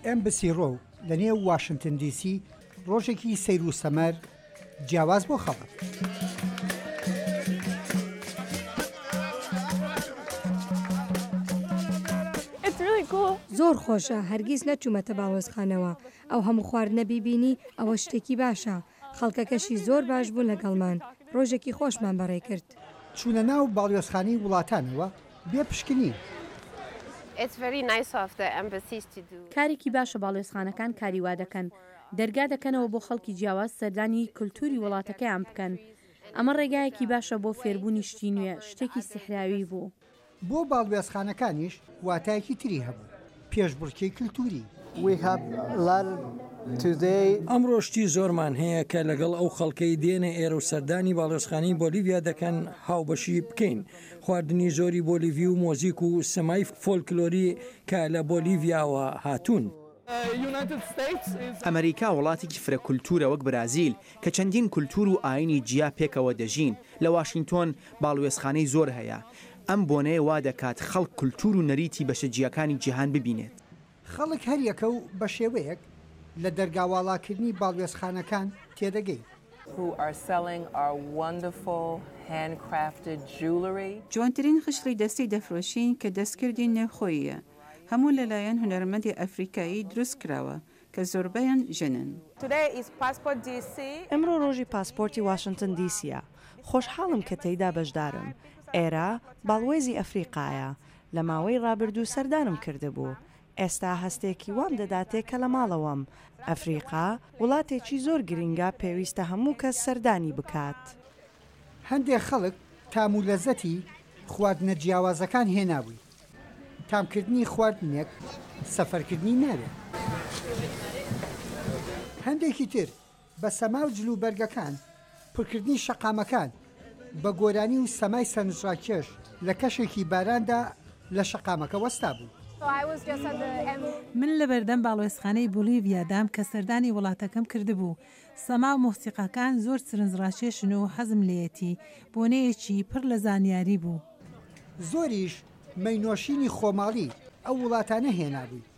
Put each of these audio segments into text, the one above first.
ئێمبسی ڕۆو لە نێو واشنتن دی سی ڕۆژێکی سەیر و سەمەر جیاواز بۆ خەڵک. زۆر خۆشە هەرگیز نەچوومەتە باڵوێزخانەوە ئەو هەموو خواردنە بیبینی ئەوە شتێکی باشە خەڵکەکەشی زۆر باش بوون لەگەڵمان ڕۆژێکی خۆشمان بەڕێ کرد. چوونە ناو باڵیۆزخانەی وڵاتانەوە بێ پشکنین. کارێکی باشە باڵیۆزخانەکان کاری وا دەکەن، دەرگا دەکەنەوە بۆ خەڵکی جیاواز سەردانی کولتووری وڵاتەکەیان بکەن. ئەمە ڕێگایەکی باشە بۆ فێربوونی شتی نوێ، شتێکی سیحراوی بوو. بۆ باڵوێزخانەکانیش واتایەکی تری هەبوو، پێشبڕکێی کلتوری. ئەمڕۆ شتی زۆرمان هەیە کە لەگەڵ ئەو خەڵکەی دێنە ئێرە و سەردانی باڵیۆزخانەی بۆلیڤیا دەکەن هاوبەشی بکەین، خواردنی زۆری بۆلیڤی و مۆزیک و سەمای فۆلکلۆری کە لە بۆلیڤیاوە هاتوون. ئەمەریکا وڵاتێکی فرە کولتوورە وەک برازیل کە چەندین کولتوور و ئایینی جیا پێکەوە دەژین، لە واشینتۆن باڵوێزخانەی زۆر هەیە، ئەم بۆنەیە وا دەکات خەڵک کولتوور و نەریتی بەشە جیاکانی جیهان ببینێت. خەڵک هەریەکە و بە شێوەیەک لە دەرگا واڵاکردنی باڵوێزخانەکان تێدەگەین. جوانترین خشڵی دەستی دەفرۆشین کە دەستکردی نێوخۆییە، هەموو لەلایەن هونەرمەندی ئەفریکایی دروست کراوە کە زۆربەیان ژنن. ئمڕۆ ڕۆژی پاسپۆرتی واشنتن دیسییە. خۆشحاڵم کە تێیدا بەشدارم. ئێرە باڵوێزی ئەفریقایە. لە ماوەی ڕابردوو سەردانم کردبوو. ئێستا هەستێکی وام دەداتێ کە لە ماڵەوەم. ئەفریقا وڵاتێکی زۆر گرینگە پێویستە هەموو کەس سەردانی بکات. هەندێک خەڵک تام و لەزەتی خواردنە جیاوازەکان هێنابووی. تامکردنی خواردنێک سەفەرکردنی ناوێت. هەندێکی تر بە سەما و جلوبەرگەکان، پڕکردنی شەقامەکان بە گۆرانی و سەمای سەرنجڕاکێش لە کەشێکی باراندا لە شەقامەکە وەستابوون. من لەبەردەم باڵوێزخانەی بوڵیڤیادام کە سەردانی وڵاتەکەم کردبوو. سەما و مۆسیقاکان زۆر سرنجڕاکێشن و حەزم لێیەتی. بۆنەیەکی پڕ لە زانیاری بوو. زۆریش مەی نۆشینی خۆماڵی ئەو وڵاتانە هێنابووی.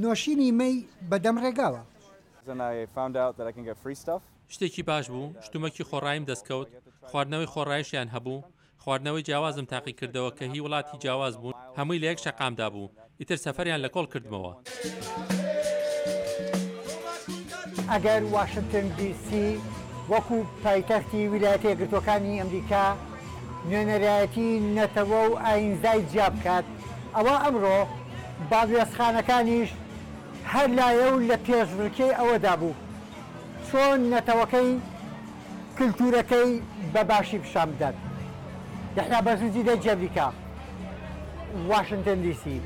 نۆشینی مەی بە دەم ڕێگاوە. شتێکی باش بوو، شتومەکی خۆڕاییم دەستکەوت، خواردنەوەی خۆڕاییشیان هەبوو، خواردنەوەی جیاوازم تاقیکردەوە کە هی وڵاتی جیاواز بوون، هەمووی لە یەک شەقامدا بوو، ئیتر سەفەریان لە کۆڵ کردمەوە. ئەگەر واشنتن دی سی وەکو پایتەختی ویلایەتە یەکگرتووەکانی ئەمریکا نوێنەرایەتی نەتەوە و ئایینزای جیا بکات، ئەوا ئەمڕۆ باڵوێزخانەکانیش هەر لایە و لە پێشبڕکێی ئەوەدا بوو چۆن نەتەوەکەی کلتورەکەی بە باشی پیشان بدات. یەحیا بەرزنجی دەنگی ئەمریکا، واشنتن دی سی.